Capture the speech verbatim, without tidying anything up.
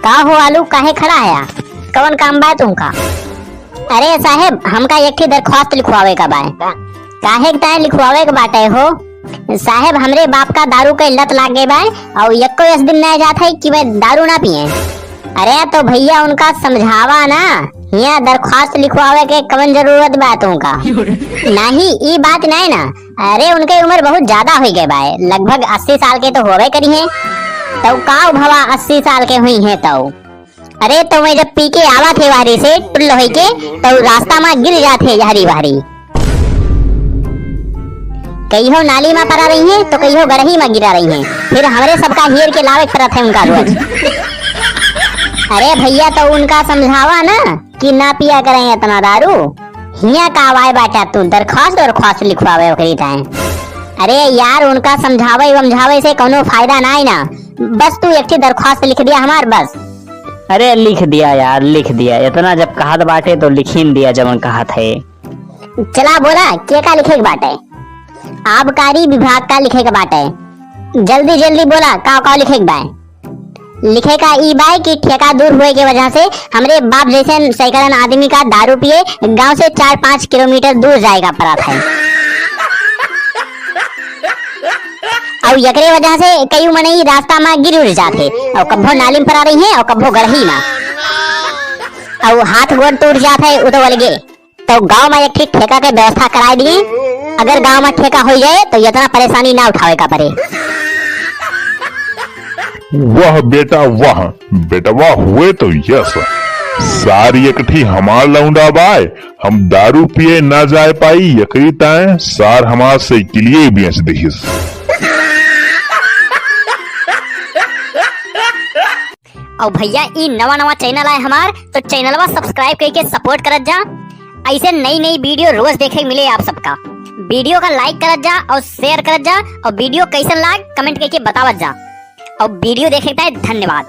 का हो आलू, काहे खड़ा हया? कवन काम बा तुमका? अरे साहेब, हमका एक ठी दरख्वास्त लिखवावे का बाय। काहे के ताय लिखवावे के बाटे हो? साहेब, हमरे बाप का दारू के लत लाग गए बाय, अउर एक्को यस दिन नहीं जात है कि वह दारू ना पिए। अरे तो भैया उनका समझावा ना, हियाँ दरख्वास्त लिखवावे के कवन जरूरत बा तुमका? नाही, ई बात नहीं ना। अरे उनके उम्र बहुत ज्यादा हो गए बाय, लगभग अस्सी साल के तो होवे करी हैं। तो का भवा अस्सी साल के हुई हैं तो? अरे तो वह जब पी के आवा थे वाहरी से टुल्ल होई के, तो रास्ता में गिर जात है यहरी वाहरी। कहियो नाली में परा रही हैं तो कहियो गड़ही में गिरा रही हैं, फिर हमरे सबका हेर के लावे के पड़त है उनका रोज। अरे भैया तो उनका समझावा ना कि ना पिया करें इतना दारू। हियाँ का आवाए बाटा तू, दरख्वास्त दरख्वास्त लिखवावे ओकरी ताए। अरे यार उनका समझावे वमझावे से कौनो फायदा ना है ना, बस तू एक ठी दरख्वास्त लिख दिया हमार बस। अरे लिख दिया यार, लिख दिया। इतना जब कहत बाटे तो लिखिन दिया जवन कहत है। चला बोला, के का लिखे के बाटे? आबकारी विभाग का लिखे के बाटे। जल्दी जल्दी बोला, का का लिखे के बाय? लिखे का ई बाय कि ठेका दूर हुए के वजह से हमरे बाप जैसे सैकड़न आदमी का दारू पिए गांव से चार पाँच किलोमीटर दूर जाए का पड़त है। और एकरे वजह से कई मनई रास्ता में गिर उड़ जात है, और कब्बो नाली में परा रही है, और कब्बो गड़ही में, और हाथ गोड़ टूट जात है, उ तो अलगे। तो गांव में एक ठीक ठेका के व्यवस्था कराए दिए, अगर गांव में ठेका हो जाए तो इतना परेशानी ना उठावे का पड़े। वाह बेटा वाह, बेटवा हुए तो यस। सार एक ठी हमार लौंडा बाय, हम दारू पिए ना जाए पाई, एकरी ताए सार हमार साइकिलिए बेच दिहिस। और भैया, ई नवा नवा channel आए हमार, तो channelवा subscribe करके support करत जा। ऐसे नई नई video रोज देखे मिले आप सबका। Video का like करत जा और share करत जा और video कैसन लाग comment करके बतावत जा। और video देखे के धन्यवाद।